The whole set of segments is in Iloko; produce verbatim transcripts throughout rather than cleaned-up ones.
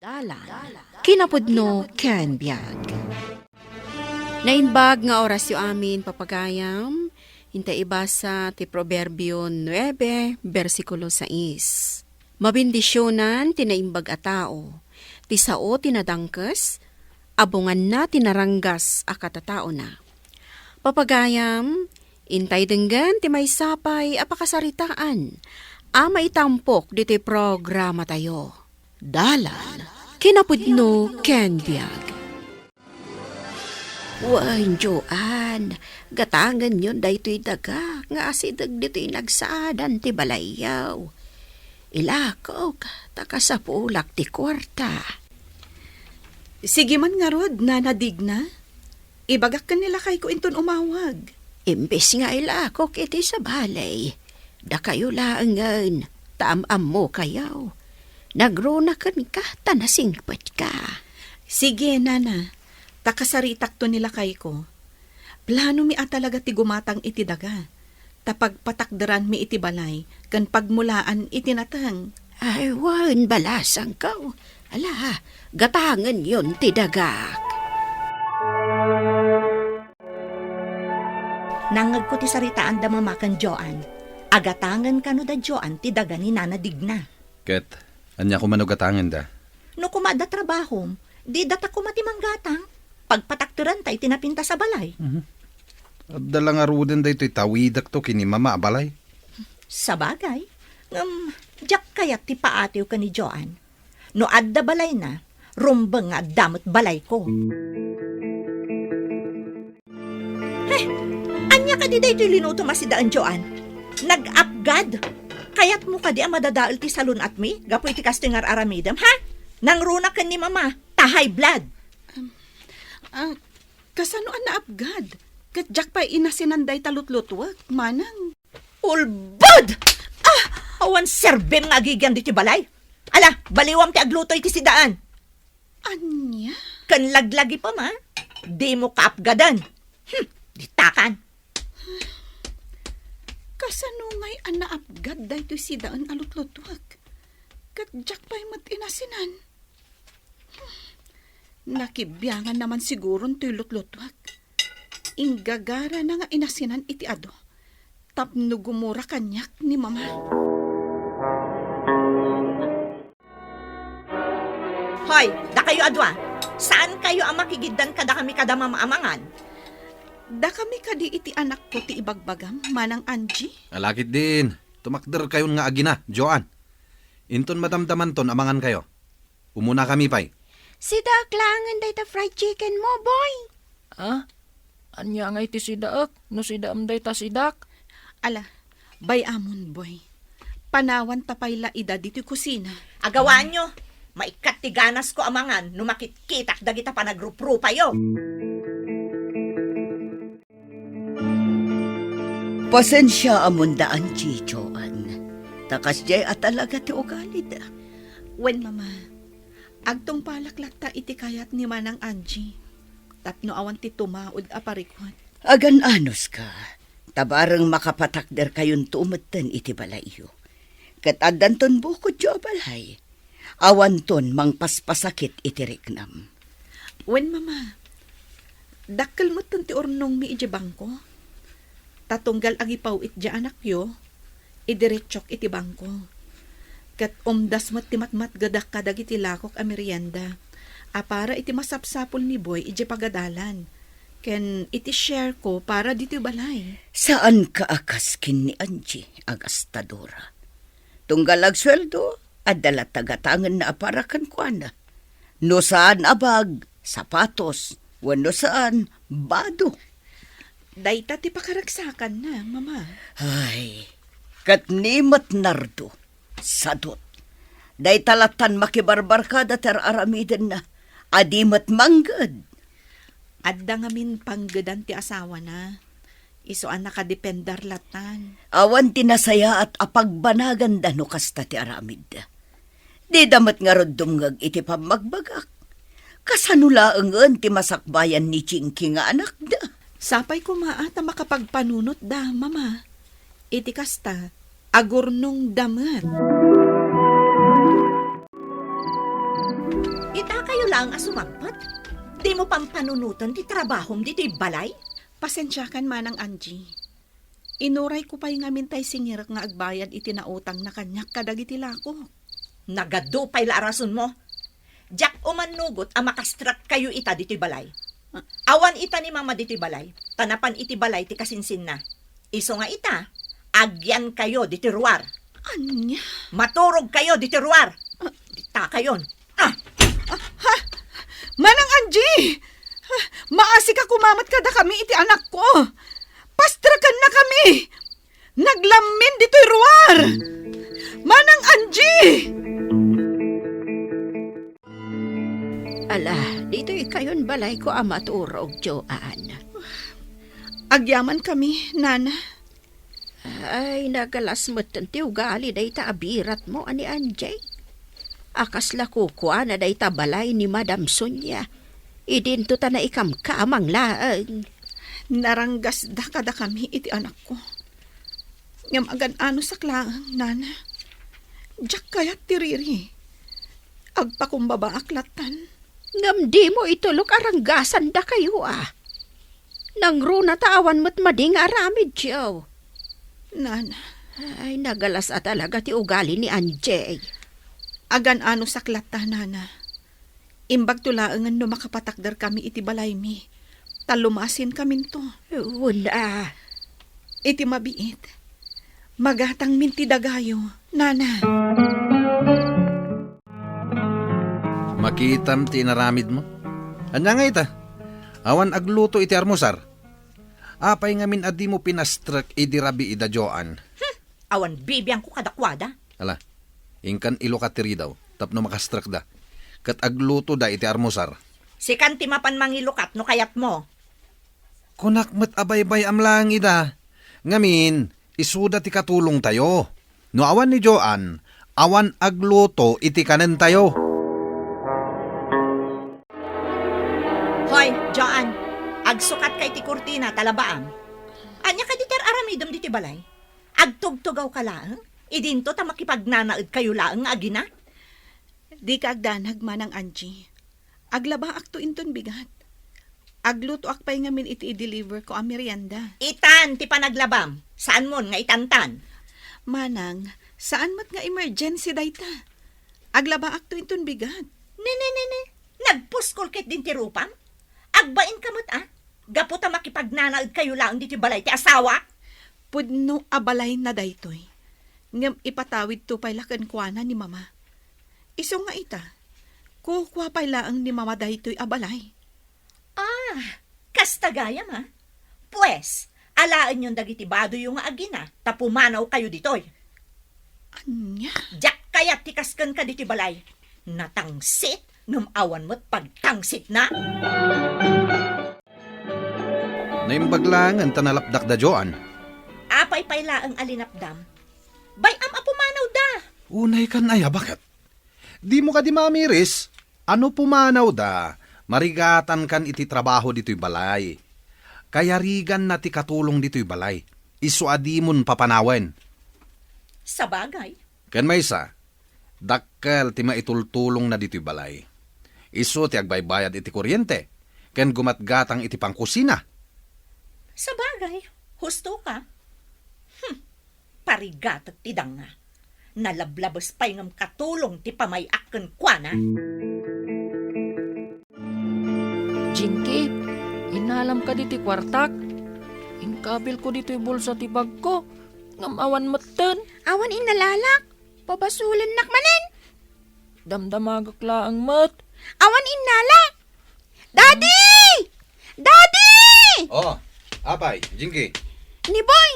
Dalan, kinapudno ken biag. Naimbag nga orasyo amin, papagayam, inta ibasa ti Proverbio nuebe, bersikulo sais. Mabendisionan ti naimbag a tao, ti sao ti nadangkes, abunganna ti naranggas a katataona. Papagayam, intay denggen ti maysa pay a pakasaritaan a maitampok ditoy programatayo. Dalan, kinapudno ken biag. Wen, Joan, gatangenyon daytoy daga nga asideg ditoy nagsaadan ti balayyo. Ilakok, ta kasapulak ti kuarta. Sige man ngarud, Nana Digna. Ibagak ken ni lakayko inton umawag. Imbes nga ilakok iti sabali, dakayo laengen, ta am-ammokayo. Nagruna kenka, ta nasingpetka. Sige, Nana. Ta kasaritakto ni lakayko. Planomi a talaga ti gumatang iti daga, ta pagpatakderanmi iti balay ken pagmulaan iti nateng. Ay, wen, balasangko. Ala, gatangenyon ti dagak. Nangngegko ti saritaan da Mama ken Joan. Agatangen kano da Joan ti daga ni Nana Digna. Ket ania koma no gatangenda? No koma adda trabahom, di data koma ti manggatang. Pagpatakderanta iti napintas a balay. Mhm. Adda la ngaruden daytoy tawidekto ken ni Mama a balay. Sabagay, ngem diak kayat ti paatiw ken ni Joan. No adda balayna, rumbeng nga adda met balayko. He, ania kadi daytoy linutom a sidaen, Joan? Nag-apgad? Kayatmo kadi a madadael ti salun-atmi gapu iti kastoy nga ar-aramidem, ha? Nangruna ken ni Mama, ta high blood. Um, ah, kasano a naapgad? Ket diak pay inasinan dayta lutlutuek, manang. Ulbod! Ah! Awan serbim nga agigian ditoy balay. Ala, baliwam ti agluto iti sidaen. Ania? Ken laglagipem, a? Dimo kaapgaden. Hmm, ditakan. Kasano ngay a naapgad daytoy sidaen a lutlutuek? Ket diak pay met inasinan. Nakibianganna man siguron toy lutlutuek. Inggagarana nga inasinan iti adu tapno gumura kaniak ni Mama. Hoy, dakayo a dua, saankayo a makigiddan kadakami kada Mama a mangan? Dakami kadi iti anakko ti ibagbagam, Manang Angie? Ala ketdin, tumakderkayon nga agina, Joan. Inton madamdamanton a mangankayo. Umunakami pay. Sidaek laengen dayta fried chicken mo, boy. Ah? Ania ngay ti sidaek? No sidaem dayta sidak? Ala, bay-amon, boy. Panawanta pay la ida ditoy kusina. Agawaanyo. Maikkat ti ganasko a mangan no makitkitak dagita panagruprupayo. Pasensiaamon da Angie, Joan. Ta kasdiay a talaga ti ugalida. Wen, Mama, agtungpalak latta iti kayat ni Manang Angie tapno awan ti tumaud a parikut. Agan-anuska, ta bareng makapatakderkayonto metten iti balayyo. Ket addanton bukodyo a balay. Awanton mangpaspasakit iti riknam. Wen, Mama, dakkel metten ti urnongmi idiay bangko. Ta tunggal agipaw-it diay anakyo, idiretsok iti bangko. Ket umdas met ti matmatgedak kadagiti lakok a merienda a para iti masapsapul ni Boy idiay pagadalan, ken iti share ko para ditoy balay. Saanka a kas ken ni Angie a gastadora. Tunggal agsueldo, adda latta gatangenna a para kenkuana. No saan a bag, sapatos, wenno saan, bado. Dayta ti pakaragsakanna, Mama. Ay, ket ni met Nardo, sadut. Dayta lattan makibarbarkada ti ar-aramidenna, a di met mangged. Adda ngamin panggedan ti asawana. Isu a nakadepender lattan. Awan ti nasayaat a pagbanaganda no kasta ti aramidda. Dida met ngarud dumngeg iti pammagbagak. Kasano laengen ti masakbayan ni Jinky nga anakda? Sapay koma a ta makapagpanunotda, Mama. Iti kasta, agurnongda met. Ita kayo laeng a sumangpet. Dimo pampanunoten ti trabahom ditoy balay? Pasensiakan, Manang Angie. Inurayko pay ngamin tay singirek nga agbayad iti nautangna kaniak kadagiti lakok. Nagadu pay la a rasonmo. Diak umannugot a makastrak kayo ita ditoy balay. Ah. Awan ita ni Mama ditoy balay, ta napan iti balay ti kasinsinna. Isu nga ita, agyan kayo ditoy ruar. Ania? Maturog kayo ditoy ruar. Ah. Dita kayon. Ah! Ah, ha? Manang Angie! Ah, maasika koma met kadakami iti anakko. Pastrakennakami! Naglammin ditoy ruar! Manang Angie! Ala, ditoy kayon balayko a maturog, Joan. Agyamankami, Nana. Ay, nagalas metten ti ugali dayta a biratmo a ni Angie. A kasla kukuana dayta balay ni Madam Sonia. Idinto ta naikamkamang laeng. Naranggasda kadakami iti anakko. Ngem agan-anosak laeng, Nana. Diak kayat ti riri. Agpakumbabaak lattan. Ngem dimo itulok a ranggasandakayo a. Nangruna ta awan met madi nga aramidyo. Nana. Ay, nagalas a talaga ti ugali ni Angie. Agan-anosak latta, Nana. Imbagto laengen no makapatakderkami iti balaymi, ta lumasinkaminto. Wen a. Iti mabiit, magatangmin ti dagayo, Nana. Makitam ti inaramidmo. Ania nga ita? Awan agluto iti armusar? Apay ngamin a dimo pinastrek idi rabii da Joan? Hmm, awan bibiangko kadakuada. Ala, inkan ilukat ti ridaw tapno makastrekda. Ket aglutoda iti armusar. Sikan ti mapan mangilukat no kayatmo. Kunak met a baybay-am laeng ida. Ngamin, isuda ti katulongtayo. No awan ni Joan, awan agluto iti kanentayo. Hoy, Joan, agsukatka iti kurtina ta labaam. Ania kadi ti ar-aramidem ditoy balay? Agtugtugawka laeng? Idinto ta makipagnanaedkayo laeng nga agina? Dika agdanag, Manang Angie. Aglabaakto inton bigat. Aglutoak pay ngamin iti i-deliver ko a merienda. Itan ti panaglabam. Saanmon nga itantan? Manang, saan met nga emergency dayta. Aglabaakto inton bigat. Ne, ne, ne, ne. Nagpuskol ket din ti rupam? Agbainka met a, gapu ta makipagnanaedkayo laeng ditoy balay ti asawa? Pudno a balayna daytoy. Ngem ipatawidto pay la kenkuana ni Mama. Isu nga ita, kukua pay laeng ni Mama daytoy a balay. Ah, kasta gayam a. Pues, alaenyon dagiti badoyo nga agina, ta pumanawkayo ditoy. Ania? Diak kayat ti kas kenka ditoy balay. Natangsit, ngem awan met pagtangsitna. Naimbag laengen ta nalapdak da Joan. Apay pay laeng a linapdam? Bay-am a pumanawda. Unay kan aya, baket? Dimo kadi mamiris? A no pumanawda, marigatankan iti trabaho ditoy balay. Kayariganna ti katulong ditoy balay. Isu a dimon papanawen. Sabagay. Ken maysa, dakkel ti maitultulongna ditoy balay. Isu ti agbaybayad iti kuryente, ken gumatgatang iti pangkusina. Sabagay, husto ka. Hmm. Parigatek ti danga. Nalablabes pay ngem katulong ti pamay-ak kenkuana. Jinky, innalam kadi ti kuartak? Inkabilko ditoy bulsa ti bagko, ngem awan metten. Awan innalalak? Pabasolennak manen. Damdamagak laeng met. Awan innalak. Daddy! Daddy! Oh, apay, Jinky? Ni Boy,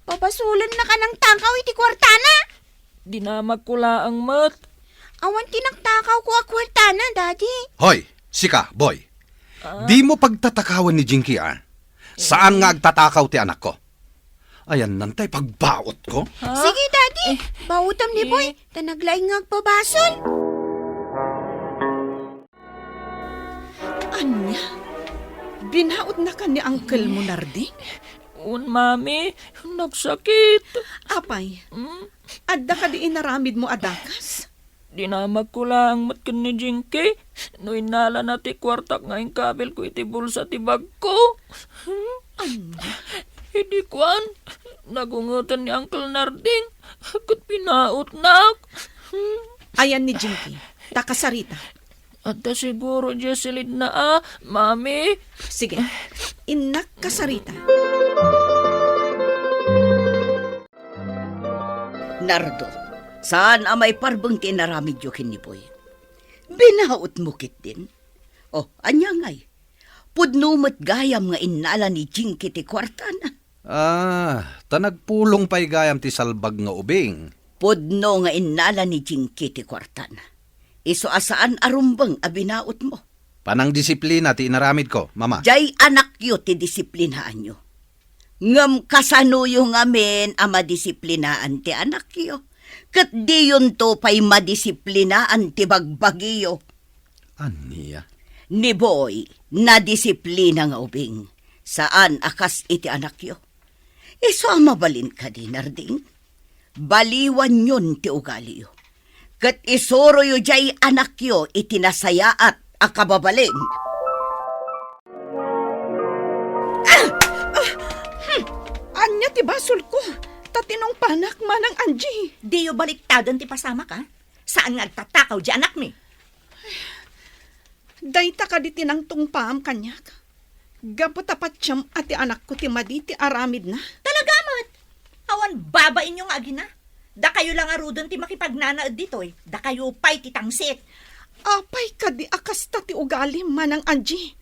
pabasolennak a nangtakaw iti kuartana. Dinamagko laeng met. Awan ti nagtakawko a kuartana, Daddy. Hoy, sika, Boy. Ah? Dimo pagtatakawan ni Jinky, a. Saan nga agtatakaw ti anakko? Ayannan tay pagbaotko. Ha? Sige, Daddy. Eh. Baotam ni Boy, eh, ta naglaing nga agpabasol. Ania? Binaotnakan ni Uncle mo, Nardi? Wen, Mami, nagsakit. Apay, hmm? Adda kadi inaramidmo a dakas? Dinamagko laeng met ken ni Jinky. no innalana ti kuartak nga inkabilko iti bulsa ti bagko. Ania? Idi kuan, nagungeten ni Uncle Narding ket pinautnak. Ayan ni Jinky, ta kasarita. Adda siguro diay silidna a, Mami. Sige, innak kasarita. Nardo, saan a maiparbeng ti inaramidyo ken ni Boy. Binautmo ketdin. Oh, ania ngay? Pudno met gayam nga innala ni Jinky ti kuartana. Ah, ta nagpulong pay gayam ti salbag nga ubing. Pudno nga innala ni Jinky ti kuartana. Isu a saan a rumbeng a binautmo. Panangdisiplina ti inaramidko, Mama. Jay anakyo ti disiplinaanyo. Ngem kasanoyo ngamin a madisiplinaan ti anakyo? Ket diyonto pay madisiplinaan ti bagbagiyo. Ania? Ni Boy, nadisiplina nga ubing. Saan a kas iti anakyo. Isu a mabalin kadi, Narding? Baliwanyon ti ugaliyo. Ket isuroyo jay anakyo iti nasayaat a kababalin. Ah! Ah! Hmm! Ania ti basolko? Ta tinungpanak, Manang Angie. Diyo baliktaden ti pasamak, a? Saan nga agtatakaw di anakmi? Dayta kadi ti nangtungpaam kaniak? Gapu ta patiem a ti anakko ti madi ti aramidna. Talaga met! Awan babainyo nga agina. Dakayo la ngaruden ti makipagnanaed ditoy. Dakayo pay ti tangsit. Apay kadi a kasta ti ugalim, Manang Angie?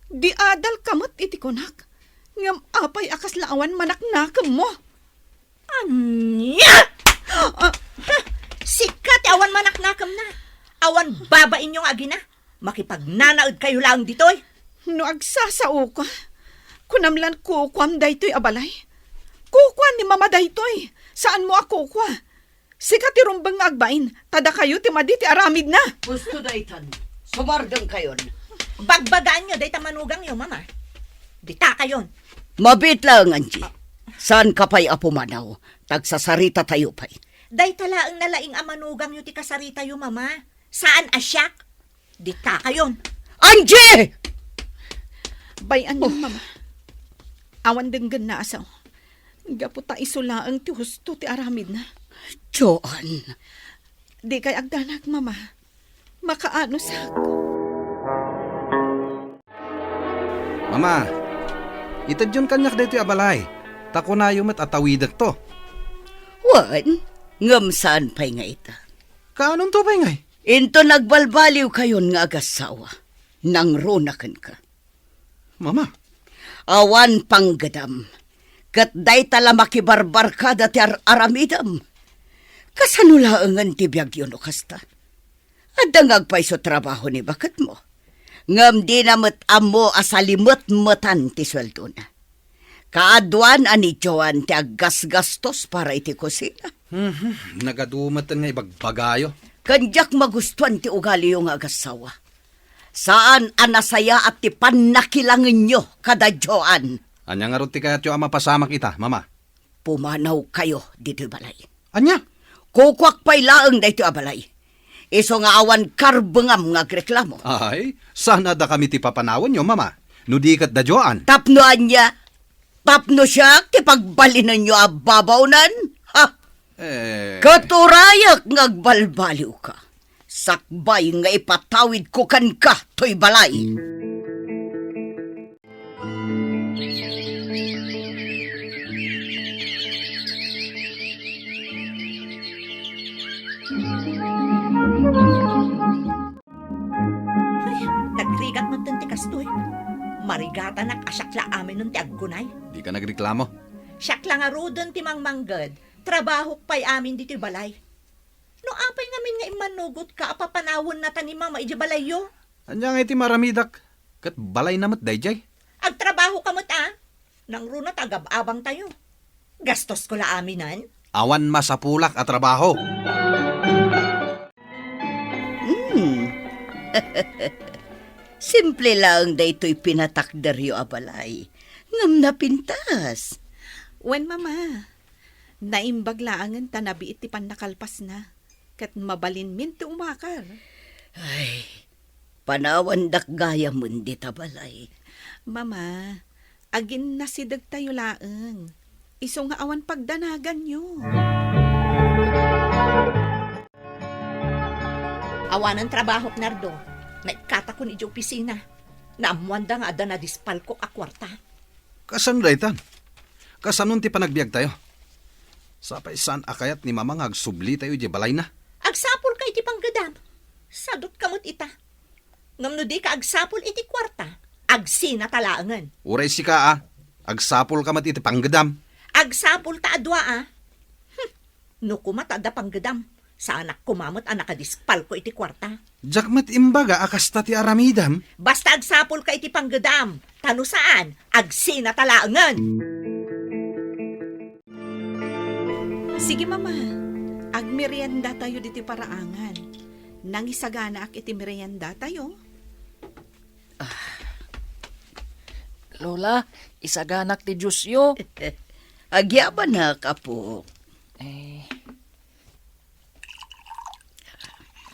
Di adalka met iti kunak. Ngem apay a kasla awan manaknakemmo? Ania? Ah, ha? Sika ti awan manaknakemna. Awan babainyo nga agina. Makipagnanaedkayo laeng ditoy. No agsasaoka, kunam lan kukuam daytoy a balay. Kukua ni Mama daytoy. Saanmo a kukua. Sika ti rumbeng nga agbain, ta dakayo ti madi ti aramidna. Husto daytan. Sumardengkayon. Bagbagaanyo dayta manugangyo, Mama. Ditakayon. Mabiit laeng, Angie. Saanka pay a pumanaw, ta agsasaritatayo pay. Dayta laeng nalaing a manugangyo ti kasaritayo, Mama. Saan a siak. Ditakayon. Angie! Bay-anyon, Mama. Awan denggenna a sao. Gapu ta isu laeng ti husto ti aramidna. Joan. Dikay agdanag, Mama. Makaanusak. Mama, itedyon kaniak daytoy a balay. Ta kunayo met a tawidekto. Wen, ngem saan pay nga ita? Kaanonto pay ngay? Inton nagbalbaliwkayon nga agassawa, nangruna kenka. Mama. Awan panggedam. Ket dayta la makibarbarkada ti ar-aramidem. Kasano laengen ti biagyo no kasta? Adda nga agpayso trabaho ni baketmo. Ngem dina met ammo a salimetmetan ti sueldona. Kaaduan a ni Joan ti aggasgastos para iti kusina. Mhm, nagadu met nga ibagbagayo. Ken diak magustuan ti ugaliyo nga agassawa. Saan a nasayaat ti pannakilangenyo kada Joan. Ania ngarud ti kayatyo a mapasamak ita, Mama? Pumanawkayo ditoy balay. Ania? Kukuak pay laeng daytoy a balay. Isu nga awan karbengam nga agreklamo. Ay, saan a dakami ti papanawenyo, Mama? No di ket da Joan. Tapno ania? Tapno siak ti pagbalinenyo a babaonen? Ha? Eh. Ket urayek nga agbalbaliwka. Sakbay nga ipatawidko kenka toy balay. Ay, nagrigat met ti kastoy. Marigatanak a siak la aminen ti aggunay. Dika nagreklamo. Siak la ngaruden ti mangmangged. Trabahok pay amin ditoy balay. No apay ngamin nga immanugotka a papanawennata ni Mama idiay balayyo? Ania ngay ti maaramidak? Ket balayna met daydiay. Agtrabahoka met a. Nangruna ta agab-abangtayo. Gastosko la aminen. Awan masapulak a trabaho. Hmm. Simple laeng daytoy pinatakderyo a balay. Ngem napintas. Wen, Mama. Naimbag laengen ta nabiit ti pannakalpasna, ket mabalinmin ti umakar. Ay, Panawandak gayamen dita balay. Mama, aginnasidegtayo laeng. Isu nga awan pagdanaganyo. Awanen trabahok, Nardo. Naikkatakon idiay opisina. Naammoanda nga adda nadispalkok a kuarta. Kasano daytan? Kasanon ti panagbiagtayo? Sapay saan a kayat ni Mama nga agsublitayo idiay balayna? Agsapulka iti panggedam. Sadot ka met ita. Ngem no dika agsapul iti kuarta, agsinata laengen. Uray sika a, agsapulka met iti panggedam. Agsapulta a dua a. Hmm. No koma ta adda panggedam, saanak koma met a nakadispalko iti kuarta. Diak met imbaga a kasta ti aramidem. Basta agsapulka iti panggedam, ta no saan, agsinata laengen. Sige, Mama. Agmeriendatayo ditoy paraangan. Nangisaganaak iti meriendatayo. Lola, isaganak ti juiceyo. Agyamanak, apo. Eh.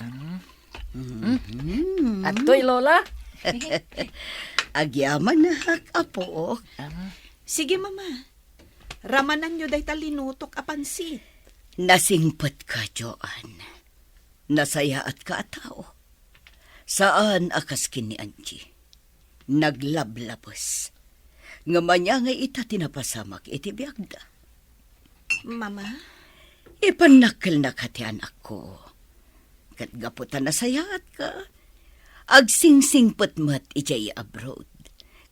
Mm. Mm. Adtoy, Lola. Agyamanak, apo. Mm. Sige, Mama. Ramananyo dayta linutok a pansit. Nasingpetka, Joan. Nasayaatka a tao. Saan a kas ken ni Angie. Naglablabes. Ngem ania ngay ita ti napasamak iti biagda? Mama? Ipannakkelnaka ti anakko. Ket gapu ta nasayaatka, agsingsingpet met idiay abroad.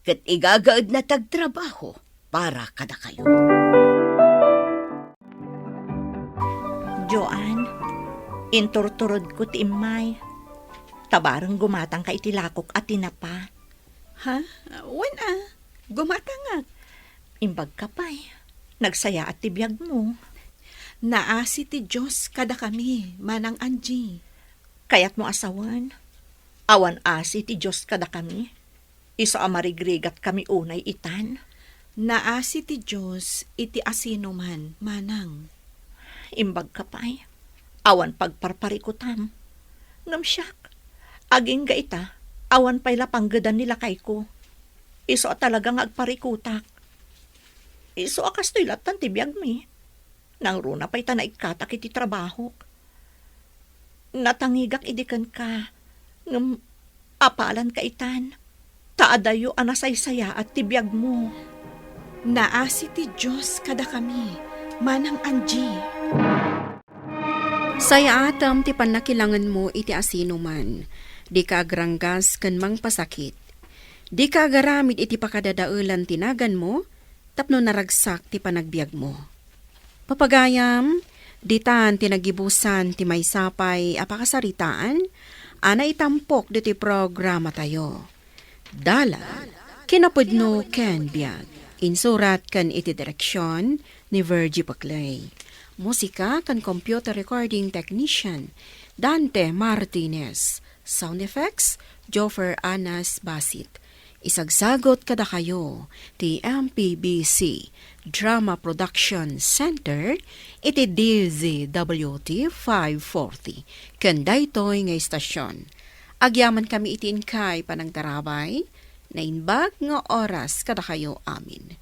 Ket igagaedna ti agtrabaho para kadakayo. Joan, inturturodko ti immay. Ta bareng gumatangka iti lakok a tinapa. Ha? Wen a, gumatangak. Imbagka pay, nagsayaat ti biagmo. Naasi ti Dios kadakami, Manang Angie. Kayatmo a sawen, awan asi ti Dios kadakami. Isu a marigrigatkami unay itan. Naasi ti Dios iti asinoman, manang. Imbagka pay, awan pagparparikutam. Ngem siak, agingga ita, awan pay la panggedan ni lakayko. Isu a talaga nga agparikutak. Isu a kastoy lattan ti biagmi. Nangruna pay ta naikkatak iti trabahok. Natangigak idi kenka, ngem apalanka itan, ta adayo a nasaysayaat ti biagmo. Naasi ti Dios kadakami, Manang Angie. Sayaatem ti pannakilangenmo iti asinoman. Dika agranggas ken mangpasakit. Dika agaramid iti pakadadaelan ti naganmo, tapno naragsak ti panagbiagmo. Papagayam, ditan ti naggibusan ti maysa pay a pakasaritaan a naitampok ditoy programatayo. Dalan, kinapudno ken biag. Insurat ken iti direksion ni Virgie Paclay. Musika ken computer recording technician, Dante Martinez. Sound effects, Joffer Anas Basit. Isagsagot kadakayo ti M P B C Drama Production Center iti D Z W T five forty ken daytoy nga istasyon. Agyamankami iti inkay panangtarabay, naimbag nga oras kadakayo amin.